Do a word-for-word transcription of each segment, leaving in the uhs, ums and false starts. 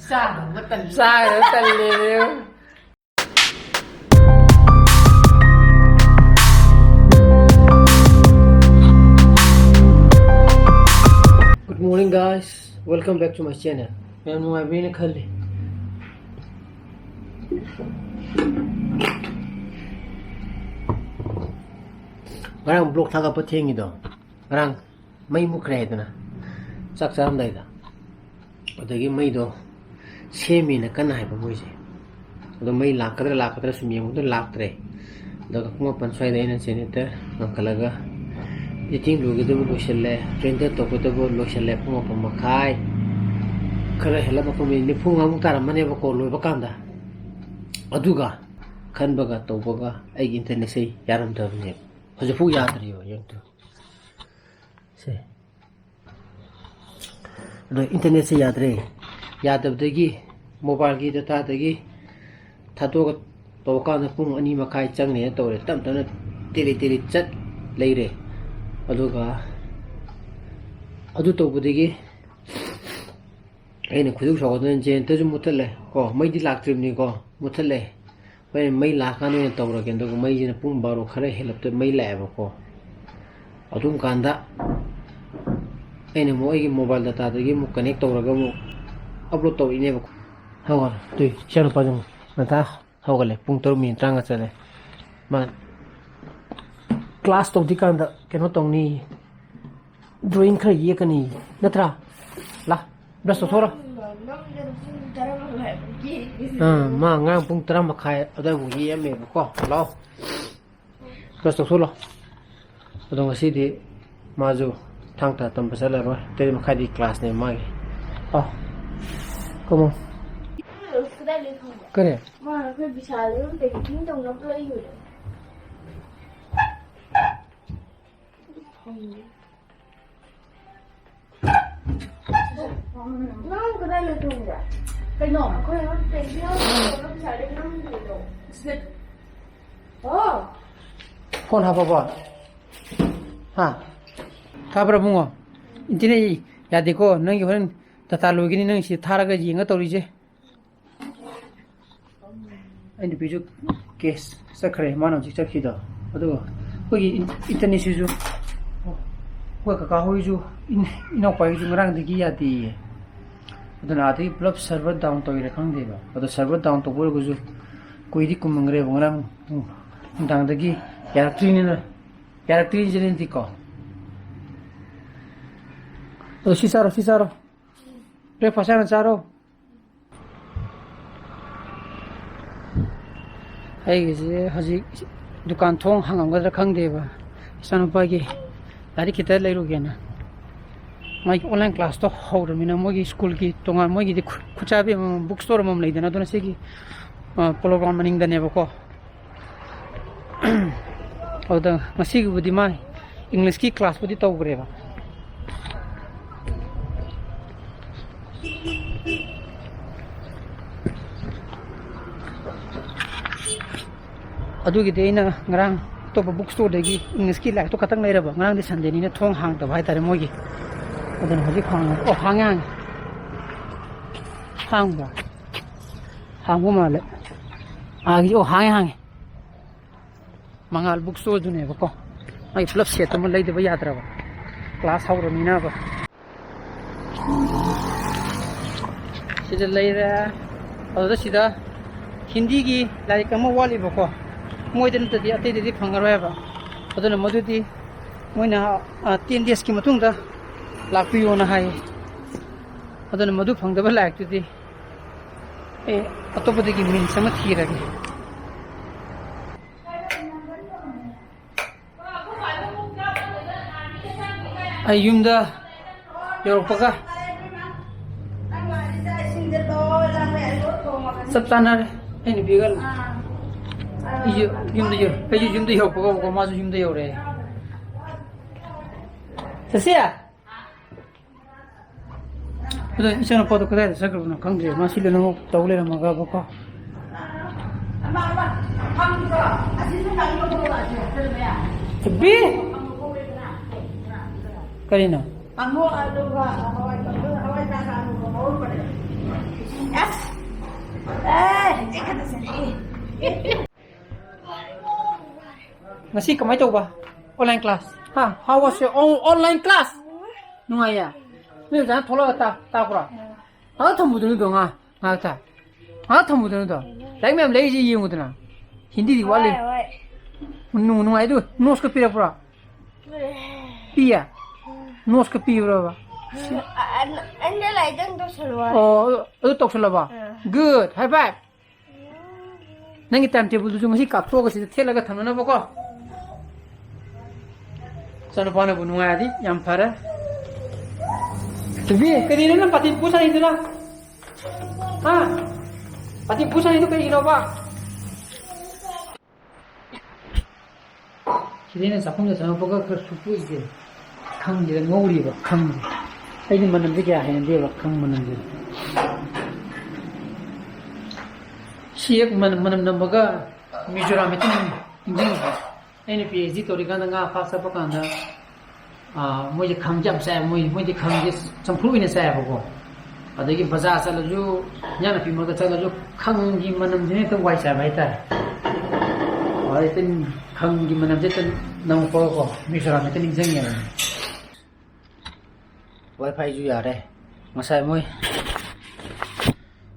ꯆꯥꯗꯧꯕ ꯇꯜꯂꯦ꯫ ꯆꯥꯗꯧꯕ ꯇꯜꯂꯦ꯫ Good morning, guys. Welcome back to my channel. ꯌꯥꯝ ꯅꯨꯡꯉꯥꯏꯕꯤꯅ ꯈꯜꯂꯤ꯫ ꯉꯔꯥꯡ vlog ꯊꯥꯒꯠꯄ ꯊꯦꯡꯉꯤꯗꯣ, ꯉꯔꯥꯡ ꯃꯩ ꯃꯨꯠꯈ꯭ꯔꯦ ꯍꯥꯏꯗꯅ, ꯆꯥꯛ ꯆꯥꯔꯝꯗꯥꯏꯗ꯫ ꯑꯗꯒꯤ ꯃꯩꯗꯣ ꯁꯦꯝꯃꯦꯅ ꯀꯟꯅ ꯍꯥꯏꯕ ꯃꯣꯏꯁꯦ꯫ ꯑꯗꯣ ꯃꯩ ꯂꯥꯛꯀꯗ꯭ꯔꯥ ꯂꯥꯛꯀꯗ꯭ꯔꯥ ꯁꯨꯝ ꯌꯦꯡꯕꯗ ꯂꯥꯛꯇ꯭ꯔꯦ꯫ ꯑꯗꯨꯒ ꯄꯨꯡ ꯃꯥꯄꯟ ꯁ꯭ꯋꯥꯏꯗ ꯑꯩꯅ generator ꯉꯪꯈꯠꯂꯒ editing ꯂꯣꯏꯒꯗꯕ ꯂꯣꯏꯁꯤꯜꯂꯦ, render ꯇꯧꯒꯗꯕ ꯂꯣꯏꯁꯤꯜꯂꯦ꯫ ꯄꯨꯡ ꯃꯥꯄꯟ ꯃꯈꯥꯏ ꯈꯔ ꯍꯦꯜꯂꯞ, ꯃꯄꯨꯡ ꯃꯤꯅꯤꯠ ꯅꯤꯐꯨ ꯃꯉꯥꯃꯨꯛ ꯇꯥꯔꯝꯃꯅꯦꯕꯀꯣ ꯂꯣꯏꯕ ꯀꯥꯟꯗ꯫ ꯑꯗꯨꯒ ꯈꯟꯕꯒ ꯇꯧꯕꯒ ꯑꯩꯒꯤ internetꯁꯦ ꯌꯥꯔꯝꯗꯕꯅꯦꯕ꯫ ꯍꯧꯖꯤꯛꯐꯥꯎ ꯌꯥꯗ꯭ꯔꯤꯕ, ꯌꯦꯡꯉꯨ꯫ ꯁꯦ꯫ ꯑꯗꯣ internetꯁꯦ ꯌꯥꯗ꯭ꯔꯦ꯫ ꯌꯥꯗꯕꯗꯒꯤ mobileꯒꯤ dataꯗꯒꯤ ꯊꯥꯗꯣꯛꯑꯒ ꯇꯧꯔꯀꯥꯟꯗ ꯄꯨꯡ ꯑꯅꯤ ꯃꯈꯥꯏ ꯆꯪꯅꯦꯅ ꯇꯧꯔꯦ꯫ ꯇꯞ ꯇꯞꯅ ꯇꯦꯂꯤ ꯇꯦꯂꯤ ꯆꯠ ꯂꯩꯔꯦ꯫ ꯑꯗꯨꯒ ꯑꯗꯨ ꯇꯧꯕꯗꯒꯤ ꯑꯩꯅ ꯈꯣꯏꯗꯧ ꯁꯥꯎꯒꯠꯇꯅ generatorꯁꯨ ꯃꯨꯠꯊꯠꯂꯦ ꯀꯣ, ꯃꯩꯗꯤ ꯂꯥꯛꯇ꯭ꯔꯤꯕꯅꯤꯀꯣ, ꯃꯨꯠꯊꯠꯂꯦ꯫ ꯍꯣꯔꯦꯟ ꯃꯩ ꯂꯥꯛꯀꯥꯟꯗ ꯑꯣꯏꯅ ꯇꯧꯔꯒꯦ꯫ ꯑꯗꯨꯒ ꯃꯩꯁꯤꯅ ꯄꯨꯡ ꯕꯥꯔꯣ ꯈꯔ ꯍꯦꯜꯂꯞꯇ ꯃꯩ ꯂꯥꯛꯑꯦꯕꯀꯣ꯫ ꯑꯗꯨꯝ ꯀꯥꯟꯗ ꯑꯩꯅ ꯑꯃꯨꯛ ꯑꯩꯒꯤ mobile dataꯗꯒꯤ ꯑꯃꯨꯛ connect ꯇꯧꯔꯒ ꯑꯃꯨꯛ upload ꯇꯧꯔꯛꯏꯅꯦꯕꯀꯣ꯫ ꯍꯧꯒꯠꯂꯣ, ꯇꯨꯏ, ꯏꯆꯥ ꯅꯨꯄꯥꯁꯦ ꯑꯃꯨꯛ ꯉꯟꯇꯥ ꯍꯧꯒꯠꯂꯦ꯫ ꯄꯨꯡ ꯇꯔꯨꯛ ꯃꯤꯅꯤꯠ ꯇꯔꯥꯃꯉꯥ ꯆꯠꯂꯦ꯫ ꯃꯥ class ꯇꯧꯗ꯭ꯔꯤꯀꯥꯟꯗ ꯀꯩꯅꯣ ꯇꯧꯅꯤ꯫ Drawing ꯈꯔ ꯌꯦꯛꯀꯅꯤ, ꯅꯠꯇ꯭ꯔꯥ? ꯂꯥ, brush ꯇꯧꯊꯣꯛꯔꯣ꯫ ꯃꯃꯥꯡꯗ ꯄꯨꯡ ꯇꯔꯥ ꯃꯈꯥꯏ ꯌꯦꯛꯏꯁꯦ꯫ ꯑꯥ, ꯃꯥ ꯉꯔꯥꯡ ꯄꯨꯡ ꯇꯔꯥ ꯃꯈꯥꯏ ꯑꯗꯨꯋꯥꯏꯕꯨ ꯌꯦꯛꯑꯝꯃꯦꯕꯀꯣ꯫ ꯂꯥꯛꯑꯣ, brush ꯇꯧꯊꯣꯛꯂꯣ꯫ ꯑꯗꯣ ꯉꯁꯤꯗꯤ ꯃꯥꯁꯨ ꯊꯥꯡ ꯇꯥ ꯇꯝꯕ ꯆꯠꯂꯔꯣꯏ꯫ ꯇꯔꯦꯠ ꯃꯈꯥꯏꯗꯤ classꯅꯦ ꯃꯥꯒꯤ꯫ ꯑꯥ, come on꯫ ꯀꯗꯥꯏꯗꯩ ꯈꯪꯕ? ꯀꯔꯤ? ꯃꯥ ꯑꯩꯈꯣꯏ ꯕꯤꯁꯥꯜꯗ ꯑꯗꯨꯝ packing ꯇꯧꯅꯕ ꯂꯩꯕꯗꯣ꯫ ꯅꯪ ꯀꯗꯥꯏ ꯂꯩꯊꯣꯛꯏꯕ? ꯀꯩꯅꯣ? ꯑꯩꯈꯣꯏ ꯑꯉꯥꯡ ꯄꯦꯟꯁꯤꯜ ꯄꯩꯁꯥꯗꯤ ꯅꯪꯒꯤꯗꯣ꯫ ꯁꯤꯗ꯫ ꯑꯣ꯫ Phone ꯍꯥꯞꯄꯕꯣ? ꯍꯥ? ꯇꯥꯕ꯭ꯔꯥ ꯏꯕꯨꯡꯉꯣ? Internet ꯌꯥꯗꯦꯀꯣ꯫ ꯅꯪꯒꯤ ꯍꯣꯔꯦꯟ ꯗꯇꯥ ꯂꯣꯏꯒꯅꯤ ꯅꯪ ꯁꯤ ꯊꯥꯔꯒ ꯌꯦꯡꯉ ꯇꯧꯔꯤꯁꯦ꯫ ꯑꯩ ꯅꯨꯄꯤꯁꯨ ꯀꯦꯁ ꯆꯠꯈ꯭ꯔꯦ, ꯃꯥꯅ ꯍꯧꯖꯤꯛ ꯆꯠꯈꯤꯗꯣ꯫ ꯑꯗꯨꯒ ꯑꯩꯈꯣꯏꯒꯤ ꯏꯟ-, ꯏꯟꯇꯔꯅꯦꯠꯁꯤꯁꯨ ꯑꯩꯈꯣꯏ ꯀꯀꯥ ꯍꯣꯏꯁꯨ ꯏꯟ-, ꯏꯅꯥꯎꯄꯥꯒꯤꯁꯨ ꯉꯔꯥꯡꯗꯒꯤ ꯌꯥꯗꯦꯌꯦ꯫ ꯑꯗꯨꯅ ꯑꯥꯗꯒꯤ ꯄꯨꯂꯞ ꯁꯔꯚꯔ ꯗꯥꯎꯟ ꯇꯧꯔꯤꯔꯥ ꯈꯪꯗꯦꯕ꯫ ꯑꯗꯣ ꯁꯔꯚꯔ ꯗꯥꯎꯟ ꯇꯧꯕ ꯑꯣꯏꯔꯒꯁꯨ ꯀꯨꯏꯗꯤ ꯀꯨꯝꯃꯝꯈ꯭ꯔꯦꯕ, ꯉꯔꯥꯡ ꯅꯨꯡꯗꯥꯡꯗꯒꯤ ꯌꯥꯔꯛꯇ꯭ꯔꯤꯅꯤꯅ, ꯌꯥꯔꯛꯇ꯭ꯔꯤꯁꯤꯅꯗꯤꯀꯣ꯫ ꯑꯗꯣ ꯁꯤ ꯆꯥꯔꯣ, ꯁꯤ ꯆꯥꯔꯣ꯫ ꯕ꯭ꯔꯦꯛꯐꯥꯁ ꯍꯥꯟꯅ ꯆꯥꯔꯣ꯫ ꯑꯩꯒꯤꯁꯦ ꯍꯧꯖꯤꯛ ꯗꯨꯀꯥꯟ ꯊꯣꯡ ꯍꯥꯡꯉꯝꯒꯗ꯭ꯔꯥ ꯈꯪꯗꯦꯕ꯫ ꯏꯆꯥꯅꯨꯄꯥꯒꯤ ꯂꯥꯏꯔꯤꯛ ꯈꯤꯇ ꯂꯩꯔꯨꯒꯦꯅ꯫ ꯃꯥꯒꯤ ꯑꯣꯟꯂꯥꯏꯟ ꯀ꯭ꯂꯥꯁꯇꯣ ꯍꯧꯔꯃꯤꯅ ꯃꯣꯏꯒꯤ ꯁ꯭ꯀꯨꯜꯒꯤ ꯇꯣꯉꯥꯟ ꯃꯣꯏꯒꯤꯗꯤ ꯈꯨ-, ꯈꯨꯠꯆꯥꯕꯤ ꯑꯃꯃꯝ, ꯕꯨꯛ ꯁ꯭ꯇꯣꯔ ꯑꯃꯃꯝ ꯂꯩꯗꯅ, ꯑꯗꯨꯅ ꯁꯤꯒꯤ, ꯑ, ꯄꯣꯂꯣ ꯒ꯭ꯔꯥꯎꯟ ꯃꯅꯤꯡꯗꯅꯦꯕꯀꯣ꯫ ꯑꯗꯨꯗ ꯉꯁꯤꯒꯤꯕꯨꯗꯤ ꯃꯥ ꯏꯪꯂꯤꯁꯀꯤ ꯀ꯭ꯂꯥꯁꯄꯨꯗꯤ ꯇꯧꯈ꯭ꯔꯦꯕ꯫ ꯑꯗꯨꯒꯤꯗꯤ ꯑꯩꯅ ꯉꯔꯥꯡ ꯑꯇꯣꯞꯄ ꯕꯨꯛ ꯁ꯭ꯇꯣꯔꯗꯒꯤ ꯏꯪꯂꯤꯁꯀꯤ ꯂꯥꯏꯔꯤꯛꯇꯣ ꯈꯛꯇꯪ ꯂꯩꯔꯕ꯫ ꯉꯔꯥꯡꯗꯤ ꯁꯟꯗꯦꯅꯤꯅ ꯊꯣꯡ ꯍꯥꯡꯗꯕ ꯍꯥꯏꯇꯥꯔꯦ ꯃꯣꯏꯒꯤ꯫ ꯑꯗꯨꯅ ꯍꯧꯖꯤꯛ ꯍꯥꯡꯉꯦ꯫ ꯑꯣ, ꯍꯥꯡꯉꯦ, ꯍꯥꯡꯉꯦ꯫ ꯍꯥꯡꯕ꯭ꯔꯥ? ꯍꯥꯡꯕ ꯃꯥꯜꯂꯦ꯫ ꯑꯥꯒꯤ, ꯑꯣ, ꯍꯥꯡꯉꯦ, ꯍꯥꯡꯉꯦ꯫ ꯃꯉꯥꯜ ꯕꯨꯛ ꯁ꯭ꯇꯣꯔꯗꯨꯅꯦꯕꯀꯣ꯫ ꯃꯥꯒꯤ ꯄꯨꯂꯞ ꯁꯦꯠ ꯑꯃ ꯂꯩꯗꯕ ꯌꯥꯗ꯭ꯔꯕ꯫ ꯀ꯭ꯂꯥꯁ ꯍꯧꯔꯃꯤꯅꯕ꯫ ꯁꯤꯗ ꯂꯩꯔꯦ꯫ ꯑꯗꯨꯗ ꯁꯤꯗ ꯍꯤꯟꯗꯤꯒꯤ ꯂꯥꯏꯔꯤꯛ ꯑꯃ ꯋꯥꯠꯂꯤꯕꯀꯣ꯫ ꯃꯣꯏꯗ ꯅꯠꯇꯗꯤ ꯑꯇꯩꯗꯗꯤ ꯐꯪꯉꯔꯣꯏꯕ꯫ ꯑꯗꯨꯅ ꯃꯗꯨꯗꯤ ꯃꯣꯏꯅ, ꯑ, ten days ꯀꯤ ꯃꯇꯨꯡꯗ ꯂꯥꯛꯄꯤꯌꯣꯅ ꯍꯥꯏꯌꯦ꯫ ꯑꯗꯨꯅ ꯃꯗꯨ ꯐꯪꯗꯕ ꯂꯥꯏꯔꯤꯛꯇꯨꯗꯤ ꯑꯩ ꯑꯇꯣꯞꯄꯗꯒꯤ means ꯑꯃ ꯊꯤꯔꯒꯦ꯫ ꯑꯩ ꯌꯨꯝꯗ ꯌꯧꯔꯛꯄꯒ ꯆꯞ ꯆꯥꯅꯔꯦ꯫ ꯑꯩ ꯅꯨꯄꯤꯒ ꯑꯩꯁꯨ ꯌꯨꯝꯗ ꯌꯧ-, ꯑꯩꯁꯨ ꯌꯨꯝꯗ ꯌꯧꯔꯛꯄꯒ ꯃꯥꯁꯨ ꯌꯨꯝꯗ ꯌꯧꯔꯛꯑꯦ꯫ ꯆꯠꯁꯤ꯫ ꯑꯗꯣ ꯏꯆꯥꯅꯨꯄꯥꯗꯣ ꯀꯗꯥꯏꯗ ꯆꯠꯈ꯭ꯔꯕꯅꯣ ꯈꯪꯗ꯭ꯔꯦ꯫ ꯃꯥ ꯁꯤ ꯂꯣꯏꯅꯃꯛ ꯇꯧ ꯂꯩꯔꯝꯃꯒꯕꯀꯣ꯫ ꯆꯨꯞꯄꯤ! ꯀꯔꯤꯅꯣ? ꯀꯥꯡꯉꯧ ꯑꯗꯨꯒ ꯍꯋꯥꯏ ꯀꯥꯡꯇꯛ, ꯍꯋꯥꯏ ꯊ꯭ꯔꯥꯛ ꯑꯁ! ꯑꯦ, ꯍꯧꯖꯤꯛ ꯈꯛꯇ ꯆꯠꯂꯛꯑꯦ꯫ ꯉꯁꯤ ꯀꯃꯥꯏ ꯇꯧꯕ? Online class꯫ ꯍꯥ? How was your on-, online class? ꯅꯨꯡꯉꯥꯏꯌꯦ? ꯅꯣꯏ ꯑꯣꯖꯥꯅ ꯊꯣꯛꯂꯛꯑꯒ ꯇꯥ-, ꯇꯥꯛꯄ꯭ꯔꯣ? ꯉꯥꯏꯍꯥꯛ ꯊꯝꯃꯨꯗꯅ ꯑꯗꯣ, ꯉꯥꯏꯍꯥꯛ, ꯉꯥꯏꯍꯥꯛ ꯊꯥ-, ꯉꯥꯏꯍꯥꯛ ꯊꯝꯃꯨꯗꯅ ꯑꯗꯣ꯫ ꯂꯥꯏꯔꯤꯛ ꯃꯌꯥꯝ ꯂꯩꯔꯤꯁꯦ ꯌꯦꯡꯉꯨꯗꯅ꯫ ꯍꯤꯟꯗꯤꯗꯤ ꯋꯥꯠꯂꯤ꯫ ꯍꯣꯏ, ꯍꯣꯏ꯫ ꯅꯨꯡ-, ꯅꯨꯡꯉꯥꯏꯗꯨ, notes ꯀ ꯄꯤꯔꯛꯄ꯭ꯔꯣ? ꯄꯤꯔꯛꯑꯦ꯫ ꯄꯤꯌꯦ? Notes ꯀ ꯄꯤꯕ꯭ꯔꯕ? ꯑ-, ꯑ-, ꯑꯩꯅ ꯂꯥꯏꯔꯤꯛꯇ ꯑꯗꯨꯝ ꯇꯧꯁꯜꯂꯨ ꯍꯥꯏ꯫ ꯑꯣ, ꯑꯗꯨ, ꯑꯗꯨ ꯇꯧꯁꯜꯂꯕ? ꯑꯥ꯫ Good, high five꯫ ꯅꯪꯒꯤ time table ꯗꯨꯁꯨ ꯉꯁꯤ ꯀꯥꯞꯊꯣꯛꯑꯒ ꯁꯤꯗ ꯊꯦꯠꯂꯒ ꯊꯝꯅꯅꯕꯀꯣ꯫ ꯏꯆꯥꯅꯨꯄꯥꯅꯕꯨ ꯅꯨꯡꯉꯥꯏꯔꯗꯤ ꯌꯥꯝ ꯐꯔꯦ꯫ ꯇꯨꯕꯤ, ꯀꯔꯤꯅꯣ ꯅꯪ ꯄꯥꯇꯤ ꯄꯨ ꯁꯥꯔꯤꯗꯨꯅ? ꯍꯥ? ꯄꯥꯇꯤ ꯄꯨ ꯁꯥꯔꯤꯗꯨ ꯀꯔꯤꯒꯤꯅꯣꯕ? ꯁꯤꯗ ꯑꯩꯅ ꯆꯥꯛꯈꯨꯝꯗ ꯆꯪꯉꯛꯄꯒ ꯈꯔ ꯁꯨꯛꯇꯣꯛꯏꯁꯦ꯫ ꯈꯪꯁꯤꯗ ꯉꯧꯔꯤꯕ ꯈꯪꯁꯦ꯫ ꯑꯩꯗꯤ ꯃꯅꯝꯁꯦ ꯀꯌꯥ ꯍꯩꯅꯗꯦꯕ, ꯈꯪ ꯃꯅꯝꯁꯦ꯫ ꯁꯤ ꯍꯦꯛ ꯃꯅꯝ, ꯃꯅꯝ ꯅꯝꯕꯒ ꯃꯤꯖꯣꯔꯥꯝ ꯍꯦꯛꯇ ꯅꯤꯡ-, ꯅꯤꯡꯁꯤꯡꯉꯛꯄ꯫ ꯑꯩꯅ PhD ꯇꯧꯔꯤꯀꯥꯟꯗ ꯉꯥ ꯐꯥ ꯆꯠꯄ ꯀꯥꯟꯗ, ꯑꯥ, ꯃꯣꯏꯁꯦ ꯈꯪꯁꯦ ꯌꯥꯝ ꯆꯥꯏ꯫ ꯃꯣꯏ, ꯃꯣꯏꯗꯤ ꯈꯪꯁꯦ ꯆꯝꯐꯨꯠ ꯑꯣꯏꯅ ꯆꯥꯏꯌꯦꯕꯀꯣ꯫ ꯑꯗꯒꯤ ꯕꯖꯥꯔ ꯆꯠꯂꯁꯨ, ꯏꯟꯖꯥꯡ ꯅꯥꯄꯤ ꯃꯔꯛꯇ ꯆꯠꯂꯁꯨ, ꯈꯪꯒꯤ ꯃꯅꯝꯁꯤꯅ ꯍꯦꯛꯇ ꯋꯥꯏ ꯆꯥꯏꯕ ꯍꯥꯏꯇꯥꯔꯦ꯫ ꯑꯗꯩ ꯍꯦꯛꯇ ꯈꯪꯒꯤ ꯃꯅꯝꯁꯦ ꯍꯦꯛꯇ ꯅꯝꯃꯛꯄꯒꯀꯣ, ꯃꯤꯖꯣꯔꯥꯝ ꯍꯦꯛꯇ ꯅꯤꯡꯁꯤꯡꯉꯦꯕ꯫ WiFi ꯁꯨ ꯌꯥꯔꯦ꯫ ꯉꯁꯥꯏ ꯃꯣꯏ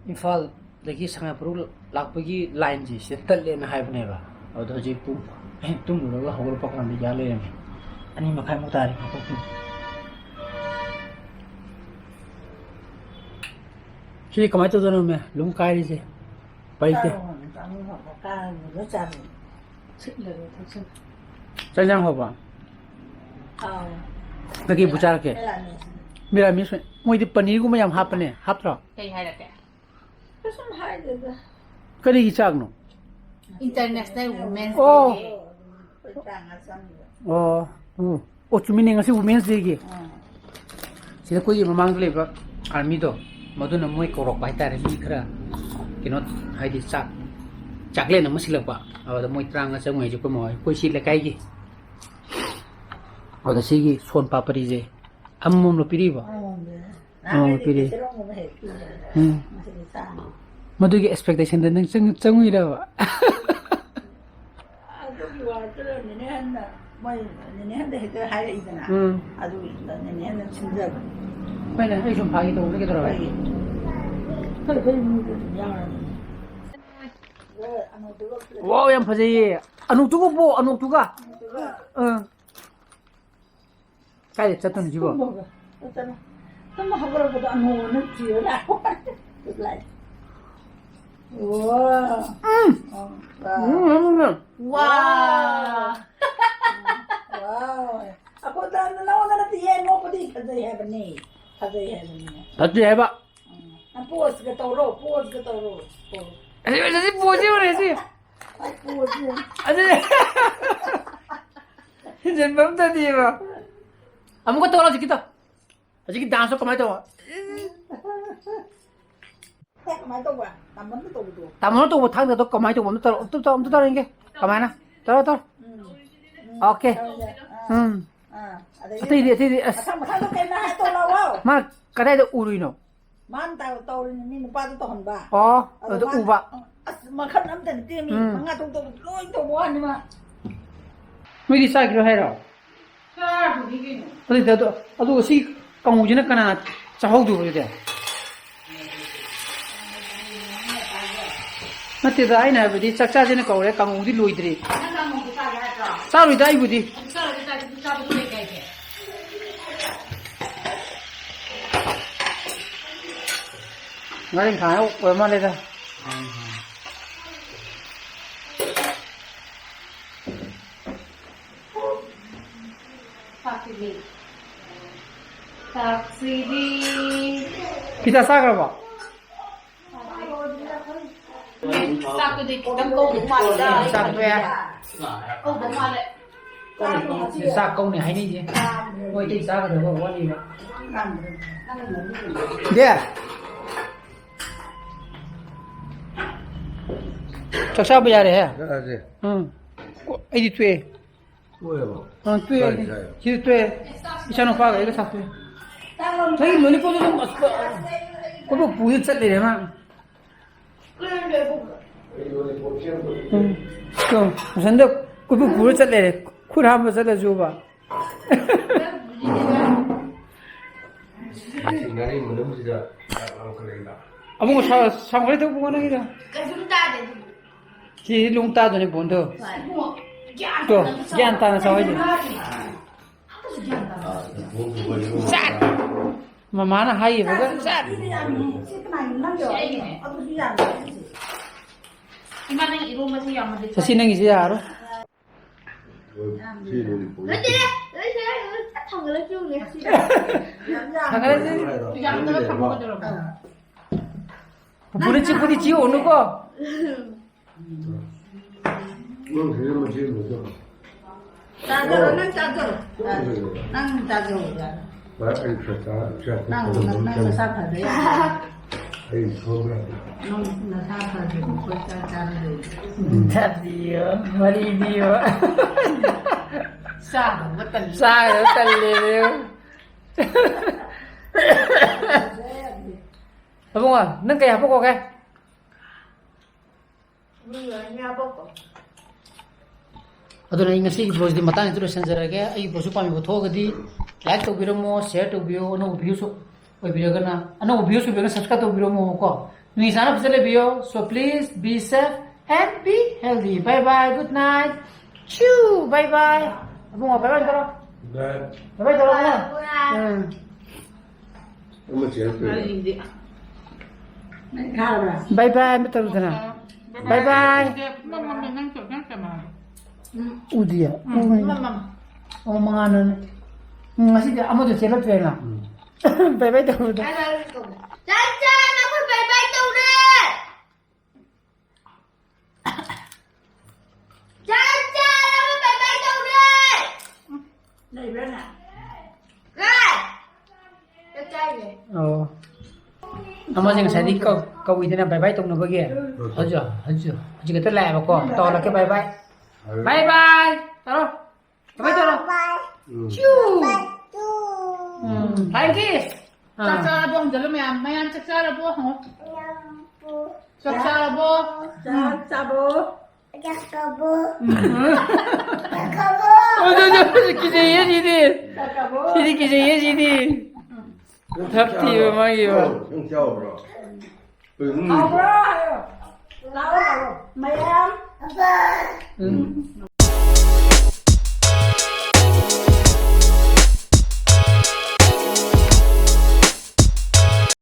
ꯏꯝꯐꯥꯜꯗꯒꯤ ꯁꯉꯥꯏꯄ꯭ꯔꯧ ꯂꯥꯛꯄꯒꯤ line ꯁꯦ ꯁꯤꯗ ꯇꯠꯂꯦꯅ ꯍꯥꯏꯕꯅꯦꯕ꯫ ꯑꯗꯣ ꯍꯧꯖꯤꯛ ꯄꯨꯡ, ꯑꯩꯅ ꯇꯨꯝꯃꯨꯔꯒ ꯍꯧꯒꯠꯂꯛꯄ ꯀꯥꯟꯗ ꯌꯥ ꯂꯩꯔꯝꯃꯦ꯫ ꯑꯅꯤ ꯃꯈꯥꯏꯃꯨꯛ ꯇꯥꯔꯦ ꯍꯧꯒꯠꯄ꯫ ꯁꯤ ꯀꯃꯥꯏꯅ ꯇꯧꯗꯣꯏꯅꯣ, ꯃꯦ? ꯂꯨꯝ ꯀꯥꯏꯔꯤꯁꯦ꯫ ꯄꯩꯇꯦ꯫ ꯆꯥꯔꯣ, ꯆꯥꯔꯣ, ꯀꯥꯔꯣ, ꯆꯥꯔꯣ꯫ ꯁꯤꯠꯂꯒ ꯊꯛꯆꯜꯂꯣ꯫ ꯆꯥꯛ ꯏꯟꯖꯥꯡ ꯍꯥꯎꯕ? ꯑꯥꯎ꯫ ꯀꯩꯀꯩꯕꯨ ꯆꯥꯔꯛꯀꯦ? ꯃꯤꯔꯥꯃꯤꯁ꯫ ꯃꯤꯔꯥꯃꯤꯁ ꯃꯣꯏꯗꯤ ꯄꯅꯤꯔꯒꯨꯝꯕ ꯌꯥꯝ ꯍꯥꯞꯄꯅꯦ, ꯍꯥꯞꯇ꯭ꯔꯣ? ꯀꯩ ꯍꯥꯏꯔꯛꯀꯦ? ꯀꯩꯁꯨꯝ ꯍꯥꯏꯗꯦꯗ꯫ ꯀꯔꯤꯒꯤ ꯆꯥꯛꯅꯣ? International Women's ꯑꯣ꯫ Day꯫ ꯑꯩꯈꯣꯏ ꯆꯥꯛ ꯉꯥ ꯆꯪꯗꯦ꯫ ꯑꯣ꯫ ꯎꯝ꯫ ꯑꯣ, ꯆꯨꯝꯃꯤꯅꯦ, ꯉꯁꯤ Women's Day ꯒꯤ꯫ ꯑꯥ꯫ ꯁꯤꯗ ꯑꯩꯈꯣꯏꯒꯤ ꯃꯃꯥꯡꯗ ꯂꯩꯕ army ꯗꯣ, ꯃꯗꯨꯅ ꯃꯣꯏ ꯀꯧꯔꯛꯄ ꯍꯥꯏꯇꯥꯔꯦ, ꯃꯤ ꯈꯔ, ꯀꯩꯅꯣ, ꯍꯥꯏꯗꯤ ꯆꯥꯛ, ꯆꯥꯛꯂꯦꯟ ꯑꯃ ꯁꯤꯜꯂꯛꯄ꯫ ꯑꯗꯨꯗ ꯃꯣꯏ ꯇꯔꯥꯃꯉꯥ ꯆꯪꯉꯨ ꯍꯥꯏꯁꯦ ꯑꯩꯈꯣꯏ ꯃꯥ ꯍꯣꯏ, ꯑꯩꯈꯣꯏ ꯁꯤ ꯂꯩꯀꯥꯏꯒꯤ꯫ ꯑꯗ ꯁꯤꯒꯤ ꯁꯣꯟ ꯄꯥꯄꯔꯤꯁꯦ ꯑꯃꯃꯝ ꯂꯧ ꯄꯤꯔꯤꯕ? ꯑꯃꯃꯝꯅꯦ꯫ ꯑꯣ, ꯄꯤꯔꯛꯑꯦ꯫ ꯆꯦꯔꯣꯡꯒꯨꯝꯕ ꯍꯦꯛ ꯄꯤꯔꯦ꯫ ꯎꯝ꯫ ꯃꯁꯤꯗꯤ ꯆꯥꯅꯤ꯫ ꯃꯗꯨꯒꯤ expectationꯗ ꯅꯪ ꯆꯪ-, ꯆꯪꯉꯨꯏꯔꯕ? ꯑꯗꯨꯒꯤ ꯋꯥꯗꯨ ꯅꯦꯅꯦ ꯍꯟꯅ, ꯃꯣꯏ ꯅꯦꯅꯦ ꯍꯟꯗ ꯍꯦꯛꯇ ꯍꯥꯏꯔꯛꯏꯗꯅ꯫ ꯎꯝ꯫ ꯑꯗꯨꯒꯤꯗꯨꯗ ꯅꯦꯅꯦ ꯍꯟꯅ ꯁꯤꯟꯖꯕꯅꯤ꯫ ꯍꯣꯏꯅꯦ, ꯑꯩ ꯁꯨꯝ ꯐꯥꯒꯤ ꯇꯧꯕꯅꯤ, ꯀꯩꯗꯧꯔꯒꯦ? ꯑꯩꯈꯣꯏ, ꯑꯩꯈꯣꯏ ꯏꯃꯨꯡꯗ ꯑꯗꯨꯝ ꯌꯥꯎꯔꯕꯅꯤ꯫ ꯑꯗꯣ ꯑꯅꯧꯕꯗꯨꯒ ꯐꯖꯅ ꯋꯥꯎ, ꯌꯥꯝ ꯐꯖꯩꯌꯦ꯫ ꯑꯅꯣꯛꯇꯨꯒ ꯄꯣ, ꯑꯅꯣꯛꯇꯨꯒ꯫ ꯑꯅꯧꯕꯗꯨꯒ ꯑꯥ꯫ ꯀꯥꯏꯗ ꯆꯠꯇꯣꯏꯅꯣ ꯁꯤꯕꯣ? ꯇꯨꯝꯕ ꯍꯧꯒꯠ-, ꯆꯠꯂꯣ꯫ ꯇꯨꯝꯕ ꯍꯧꯒꯠꯂꯛꯄꯗ ꯑꯉꯧꯕꯅ ꯊꯤꯔ ꯂꯥꯛꯄ꯫ ꯂꯥꯛꯑꯦ꯫ ꯋꯥ꯫ ꯎꯝ꯫ ꯑꯣ, ꯋꯥ꯫ ꯎꯝ, ꯎꯝ, ꯎꯝ꯫ ꯋꯥ꯫ ꯋꯥ꯫ ꯑꯩꯈꯣꯏꯗ ꯅꯉꯣꯟꯗ ꯅꯠꯇꯦꯍꯦ, ꯅꯣꯛꯄꯗꯤ ꯐꯖꯩ ꯍꯥꯏꯕꯅꯤ꯫ ꯐꯖꯩ ꯍꯥꯏꯕꯅꯤ꯫ ꯐꯖꯩ ꯍꯥꯏꯕ꯫ ꯎꯝ꯫ ꯅꯪ poseꯒ ꯇꯧꯔꯣ, poseꯒ ꯇꯧꯔꯣ꯫ ꯑꯁꯤ, ꯑꯁꯤ pose ꯌꯦꯡꯉꯨꯅꯦ, ꯑꯁꯤ꯫ ꯑꯩ pose ꯌꯦꯡꯉꯨ꯫ ꯑꯁꯤ꯫ ꯍꯦꯟꯖꯟꯕ ꯑꯝꯇꯅꯦꯕ꯫ ꯑꯃꯨꯛꯀ ꯇꯧꯔꯣ ꯍꯧꯖꯤꯛꯀꯤꯗꯣ꯫ ꯍꯧꯖꯤꯛꯀꯤ danceꯇꯣ ꯀꯃꯥꯏꯅ ꯇꯧꯕ? ꯀꯃꯥꯏꯅ ꯇꯧꯕ? ꯇꯥꯃꯣꯅ ꯇꯧꯕꯗꯣ꯫ ꯇꯥꯃꯣꯅ ꯇꯧꯕ ꯊꯥꯡꯗꯗꯣ ꯀꯃꯥꯏꯅ ꯇꯧꯕ? ꯑꯝꯇ ꯇꯧꯔꯣ, ꯑꯝꯇ ꯇꯧꯔꯣ, ꯑꯝꯇ ꯇꯧꯔꯣ ꯌꯦꯡꯒꯦ꯫ ꯀꯃꯥꯏꯅ? ꯇꯧꯔꯣ, ꯇꯧꯔꯣ꯫ ꯎꯝ꯫ ꯎꯝ꯫ Okay꯫ ꯇꯧꯔꯁꯦ꯫ ꯑꯥ꯫ ꯎꯝ꯫ ꯑꯥ꯫ ꯑꯗꯒꯤ ꯑꯇꯩꯗꯤ, ꯑꯇꯩꯗꯤ, ꯑꯁ꯫ ꯃꯊꯪ, ꯃꯊꯪꯗꯣ ꯀꯩꯅꯣ ꯍꯥꯏ ꯇꯧꯔꯛꯑꯣ꯫ ꯃꯥ ꯀꯗꯥꯏꯗ ꯎꯔꯨꯏꯅꯣ? ꯃꯥꯅ ꯇꯧ-, ꯇꯧꯔꯤꯅꯤ, ꯃꯤ ꯅꯨꯄꯥꯗ ꯇꯧꯍꯟꯕ꯫ ꯑꯣ, ꯑꯗꯣ ꯑꯗꯨ ꯃꯥꯅ, ꯎꯕ꯫ ꯑꯁ, ꯃꯈꯜ ꯑꯝꯇ ꯅꯠꯇꯦ, ꯃꯤ ꯎꯝ꯫ ꯃꯉꯥ ꯇꯔꯨꯛ ꯇꯧꯕ ꯂꯣꯏ ꯇꯧꯕ ꯋꯥꯅꯤ ꯃꯥ꯫ ꯅꯣꯏꯗꯤ ꯆꯥꯈꯤꯔꯣꯏ ꯍꯥꯏꯔꯣ? ꯆꯥꯔꯗꯨꯗꯤ ꯀꯩꯅꯣ꯫ ꯑꯗꯨꯗꯤ ꯑꯗꯣ, ꯑꯗꯨꯒ ꯁꯤ ꯀꯥꯡꯉꯧꯁꯤꯅ ꯀꯅꯥ ꯆꯥꯍꯧꯗꯣꯏꯕ ꯑꯗꯨꯗꯤ? ꯅꯠꯇꯦꯗ, ꯑꯩꯅ ꯍꯥꯏꯕꯗꯤ ꯆꯥꯛ ꯆꯥꯁꯦꯅ ꯀꯧꯔꯦ, ꯀꯥꯡꯉꯧꯗꯤ ꯂꯣꯏꯗ꯭ꯔꯤ꯫ ꯅꯪ ꯀꯥꯡꯉꯧꯗꯤ ꯆꯥꯒꯦ ꯍꯥꯏꯕ꯭ꯔꯣ? ꯆꯥꯔꯣꯏꯗ ꯑꯩꯕꯨꯗꯤ꯫ ꯑꯗꯨ ꯆꯥꯔꯣꯏꯗ ꯆꯥꯔꯗꯤ ꯑꯗꯨꯝ ꯆꯥꯕꯗꯣ ꯂꯩ ꯀꯥꯏꯒꯦ? ꯉꯥꯔꯤꯡꯈꯥ ꯑꯣꯏꯔ ꯃꯥꯜꯂꯦꯗ꯫ ꯆꯥꯛꯁꯤꯗꯤ꯫ ꯆꯥꯛꯁꯤꯗꯤ꯫ ꯄꯤꯖꯥ ꯆꯥꯈ꯭ꯔꯕꯣ? ꯆꯥꯛꯇꯨꯗꯤ ꯈꯤꯇꯪ ꯀꯧꯗꯧ ꯃꯥꯜꯂꯤꯗ, ꯑꯩ ꯆꯥꯛ ꯇꯣꯛꯑꯦ꯫ ꯈꯟꯕꯗ꯫ ꯀꯧꯗꯧ ꯃꯥꯜꯂꯦ꯫ ꯆꯥꯛ ꯀꯧꯅꯤ ꯍꯥꯏꯅꯩꯁꯦ꯫ ꯃꯣꯏ ꯑꯇꯩ ꯆꯥꯒꯗꯕ ꯋꯥꯠꯂꯤꯕ꯫ ꯗꯦ꯫ ꯆꯥꯛ ꯆꯥꯕ ꯌꯥꯔꯦꯍꯦ꯫ ꯆꯥꯔꯁꯦ꯫ ꯎꯝ꯫ ꯑꯩꯗꯤ ꯇꯣꯛꯑꯦ꯫ ꯇꯣꯛꯑꯦꯕ? ꯑ, ꯇꯣꯛꯑꯦ ꯀꯥꯏ ꯑꯩꯗꯤ꯫ ꯆꯥꯏꯕ? ꯁꯤꯗ ꯇꯣꯛꯑꯦ꯫ ꯏꯆꯥꯅꯨꯄꯥꯒ ꯑꯩꯒ ꯆꯥꯛ ꯇꯣꯛꯑꯦ꯫ ꯅꯪꯒꯤ ꯂꯣꯂꯤꯄꯣꯞꯇꯣ ꯑꯗꯨꯝ ꯑꯁ, ꯀꯣꯏꯄꯨ ꯄꯨꯔ ꯆꯠ ꯂꯩꯔꯦ ꯃꯥ꯫ ꯎꯝ, ꯇꯣ, ꯃꯊꯟꯇ ꯀꯣꯏꯄꯨ ꯄꯨꯔ ꯆꯠ ꯂꯩꯔꯦ꯫ ꯈꯨꯠ ꯍꯥꯝꯕ ꯆꯠꯂꯁꯨꯕ꯫ ꯉꯥꯔꯤ ꯃꯅꯨꯡꯁꯤꯗ ꯆꯥꯛ ꯂꯥꯝꯈꯠꯂꯛꯏꯗ꯫ ꯑꯕꯨꯡꯉꯣ, ꯁꯥ-, ꯁꯪꯒꯣꯏ ꯇꯧ, ꯏꯕꯨꯡꯉꯣ, ꯅꯪꯒꯤꯗꯣ꯫ ꯀꯩꯁꯨꯝ ꯇꯥꯗꯦ ꯑꯗꯨꯕꯨ꯫ ꯁꯤꯗꯤ ꯂꯨꯡ ꯇꯥꯗꯣꯏꯅꯦ ꯕꯣꯟꯗꯣ꯫ ꯍꯣꯏ꯫ ꯏꯕꯨꯡꯉꯣ, ꯒ꯭ꯌꯥꯟ ꯇꯣ, ꯇꯥꯅ ꯒ꯭ꯌꯥꯟ ꯇꯥꯅ ꯆꯥꯎ ꯍꯥꯏꯁꯦ꯫ ꯑꯃꯁꯨ ꯒ꯭ꯌꯥꯟ ꯇꯥꯗꯦ꯫ ꯆꯠ! ꯃꯃꯥꯅ ꯍꯥꯏꯈꯤꯕꯒ ꯆꯠ! ꯁꯤ ꯀꯅꯥꯒꯤꯅꯣ? ꯅꯪꯒꯤ ꯑꯣꯏꯔꯝꯅꯤ꯫ ꯑꯗꯨꯁꯨ ꯌꯥꯔꯣꯏ, ꯑꯗꯨꯁꯨ꯫ ꯏꯃꯥ, ꯅꯪ ꯏꯔꯣꯝꯕꯁꯤ ꯌꯥꯝꯃꯗꯤ ꯆꯠꯁꯤ, ꯅꯪꯒꯤꯁꯦ ꯌꯥꯔꯣꯏ꯫ ꯅꯠꯇꯦ, ꯂꯣꯏꯁꯦ, ꯊꯥꯡꯒꯠꯂꯛꯈꯤꯕꯅꯦ ꯁꯤꯗ꯫ ꯊꯥꯡꯒꯠꯂꯛꯈꯤꯕꯅꯦ꯫ ꯌꯥꯝꯗꯕ ꯊꯝꯃꯣ ꯀꯩꯗꯧꯔꯕ? ꯄꯨꯄꯨꯅ ꯆꯤꯛꯄꯨꯗꯤ ꯆꯤꯛꯎꯅꯨꯀꯣ꯫ ꯅꯪ ꯁꯤꯗ ꯃꯆꯦ ꯑꯃꯗꯣ꯫ ꯆꯥꯖꯔꯣ, ꯅꯪ ꯆꯥꯖꯔꯣ꯫ ꯅꯪ ꯆꯥꯖꯔꯣ, ꯌꯥꯔꯦ꯫ ꯚꯥꯏ, ꯑꯩ ꯈꯔ ꯆꯥ-, ꯆꯥ-, ꯅꯪ, ꯅꯪ, ꯅꯪ ꯅꯁꯥ ꯐꯖꯩ꯫ ꯑꯩ ꯁꯣꯝꯗ꯫ ꯅꯪ ꯅꯁꯥ ꯐꯖꯩ, ꯑꯩꯈꯣꯏ ꯆꯥ ꯆꯥꯔꯗꯣꯏꯅꯤ꯫ ꯆꯥꯕꯤꯌꯣ, ꯋꯥꯔꯤꯗꯤꯌꯣ꯫ ꯆꯥꯗꯧꯕ ꯇꯜꯂꯦ꯫ ꯆꯥꯗꯧꯕ ꯇꯜꯂꯦ, ꯏꯕꯦꯝꯃ꯫ ꯑꯕꯨꯡꯉꯣ, ꯅꯪ ꯀꯩ ꯍꯥꯄꯛꯈꯣꯒꯦ? ꯑꯗꯨꯅ ꯑꯩ ꯉꯁꯤꯒꯤ vlogꯁꯤꯗꯤ ꯃꯇꯥꯡꯁꯤꯗ ꯂꯣꯏꯁꯤꯟꯖꯔꯒꯦ꯫ ꯑꯩꯒꯤ vlogꯁꯨ ꯄꯥꯝꯕꯤꯕ ꯊꯣꯛꯑꯒꯗꯤ like ꯇꯧꯕꯤꯔꯝꯃꯣ, share ꯇꯧꯕꯤꯌꯣ, ꯑꯅꯧꯕ viewꯁꯨ ꯑꯣꯏꯕꯤꯔꯒꯅ, ꯑꯅꯧꯕ viewꯁꯨ ꯑꯣꯏꯕꯤꯔꯒꯅ subscribe ꯇꯧꯕꯤꯔꯝꯃꯣꯀꯣ꯫ ꯅꯨꯃꯤꯠ ꯆꯥꯅ ꯐꯖꯅ ꯂꯩꯕꯤꯌꯣ꯫ So please be safe and be healthy. Bye bye, good night. Choo, bye bye. Abungo, bye bye ꯇꯧꯔꯣ꯫ Bye. Bye bye ꯇꯧꯔꯣ, ꯑꯕꯨꯡꯉꯣ꯫ ꯎꯝ꯫ ꯑꯃ ꯆꯦꯜꯂꯛꯇꯣꯏꯔꯣ? ꯉꯥꯔꯤꯗꯤ꯫ Bye bye ꯑꯃ ꯇꯧꯔꯨꯗꯅ꯫ Bye bye꯫ ꯎꯗꯦ, ꯃꯝ, ꯃꯝ, ꯅꯪ ꯆꯣ-, ꯅꯪ ꯆꯣ-, ꯃꯝ꯫ ꯎꯗꯤꯌꯦ? ꯎꯝ, ꯎꯝ꯫ ꯃꯝ, ꯃꯝ꯫ ꯑꯣ, ꯃꯉꯥꯜꯅꯅꯦ꯫ ꯎꯝ, ꯉꯁꯤꯗꯤ ꯑꯃꯗꯣ ꯆꯦꯜꯂꯛꯇ꯭ꯔꯦꯅ꯫ ꯎꯝ꯫ Bye bye ꯇꯧꯕꯗꯣ꯫ Bye bye ꯇꯧꯕꯗꯣ꯫ ꯆꯥꯛ ꯆꯥꯅꯕ bye bye ꯇꯧꯔꯦ꯫ ꯆꯥꯛ ꯆꯥꯔꯕ bye bye ꯇꯧꯔꯦ꯫ ꯂꯩꯕ꯭ꯔꯥꯅꯦ? ꯀꯥꯏ? ꯆꯥꯛ ꯆꯥꯔꯤꯌꯦ꯫ ꯑꯣ꯫ ꯑꯃꯁꯦ ꯉꯁꯥꯏꯗꯒꯤ ꯀꯧ-, ꯀꯧꯏꯗꯅ bye bye ꯇꯧꯅꯕꯒꯤ꯫ ꯍꯧꯖꯤꯛ, ꯍꯧꯖꯤꯛ, ꯍꯧꯖꯤꯛ ꯈꯛꯇ ꯂꯥꯛꯑꯦꯕꯀꯣ꯫ ꯇꯧꯍꯜꯂꯛꯀꯦ bye bye꯫ Bye bye ꯇꯧꯔꯣ꯫ Bye bye ꯇꯧꯔꯣ꯫ ꯎꯝ꯫ ꯆꯨ꯫ ꯎꯝ꯫ ꯐꯥꯏꯟ ꯀꯤꯁ꯫ ꯆꯥꯛ ꯑꯥ꯫ ꯆꯥꯔꯕꯣ? ꯍꯪꯖꯜꯂꯨ ꯃꯌꯥꯝ꯫ ꯃꯌꯥꯝ ꯆꯥꯛ ꯆꯥꯔꯕꯣ? ꯍꯪꯉꯣ꯫ ꯆꯥꯛ ꯆꯥꯔꯕꯣ? ꯆꯥꯛ ꯆꯥꯕꯣ꯫ ꯆꯥꯛ ꯆꯥꯕꯣ꯫ ꯑꯣ, ꯑꯗꯨ, ꯑꯗꯨ, ꯀꯤꯖꯩꯌꯦ ꯁꯤꯗꯤ꯫ ꯆꯥꯛ ꯆꯥꯕꯣ꯫ ꯁꯤꯗꯤ ꯀꯤꯖꯩꯌꯦ ꯁꯤꯗꯤ꯫ ꯅꯪ ꯊꯞ ꯊꯤꯕ ꯃꯥꯒꯤ꯫ ꯅꯪ ꯆꯥꯎꯕ꯭ꯔꯣ? ꯀꯩꯅꯣ ꯅꯪ ꯍꯥꯎꯕ꯭ꯔꯣ? ꯍꯥꯏꯌꯣ꯫ ꯂꯥꯛꯑꯣ, ꯂꯥꯛꯑꯣ꯫ ꯃꯌꯥꯝ꯫ ꯎꯝ꯫